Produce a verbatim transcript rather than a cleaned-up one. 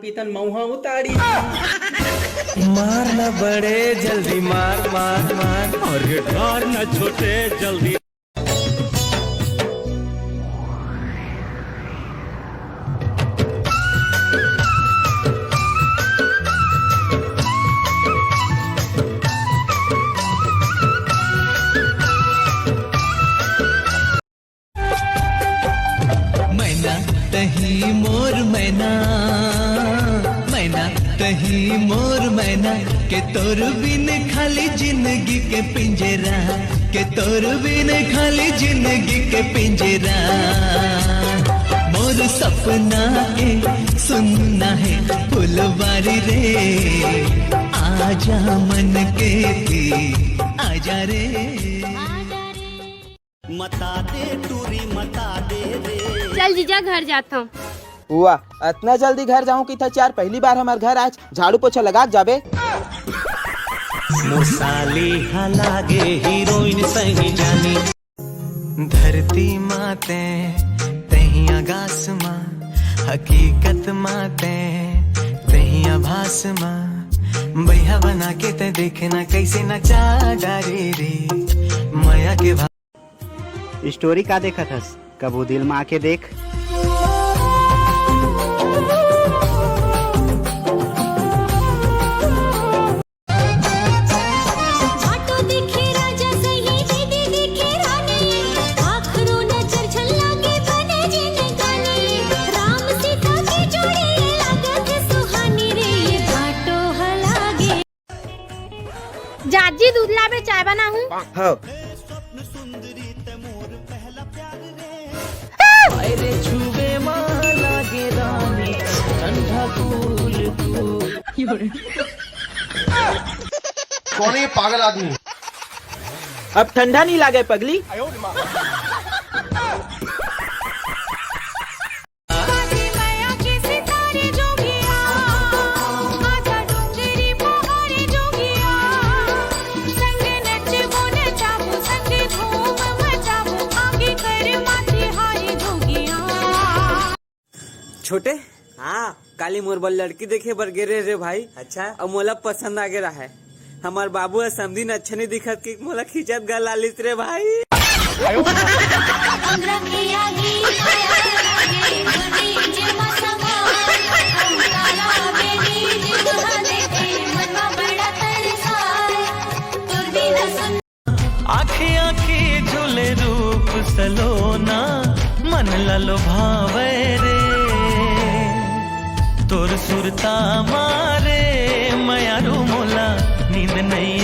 पीतन मऊहा उतारी। मार न बड़े जल्दी मार मार मार। अरे डर न छोटे जल्दी। मैना तही मोर मैना, मैना तही मोर मैना, के तोर बिन खाली जिंदगी के पिंजरा, के तोर बिन खाली जिंदगी के पिंजरा। मोर सपना के सुनना है फुलवारी रे, आजा मन के पी, आजा रे। मता दे टूरी मता दे रे। चल जीजा, घर जात हूँ। हुआ, अतना जल्दी घर जाहूं कि था चार पहली बार हमर घर आज झाड़ू पोछा लगा के जाबे। मोसाली हा लागे हीरोइन सही जानी। धरती माते तही आगास मा, हकीकत माते तही आभास मा। बैहा बना के ते देखे ना कैसे नचा डारे रे, मया के भा स्टोरी का देखत हस? कभू दिल मा आके देख। भाटो दिखे राजा सही, दीदी दिखे रानी। आखिरो नजर झल्ला के बने जिंदगानी। राम सीता की जोड़ी ये लागत है सुहानी रे, ये भाटो हलागे। जाजी दूध लाबे, चाय बनाहूँ। हाँ। अरे छुबे मा लागे रानी ठंडा कूल कूल। कौन है ये पागल आदमी? अब ठंडा नहीं लागे पगली। छोटे, हाँ, काली मोर बर लड़की देखे बर गे रहे रे भाई। अच्छा। अउ मोला पसंद आ गे रहा है। हमार बाबू ह समधी न अच्छा नहीं दिखत कि मोला खींचत गा लालिस रे भाई। आँखियाँ के झूले रूप सलोना, मन ला लोभावे रे। तोर सुरता मारे मयारू मोला, नींद नई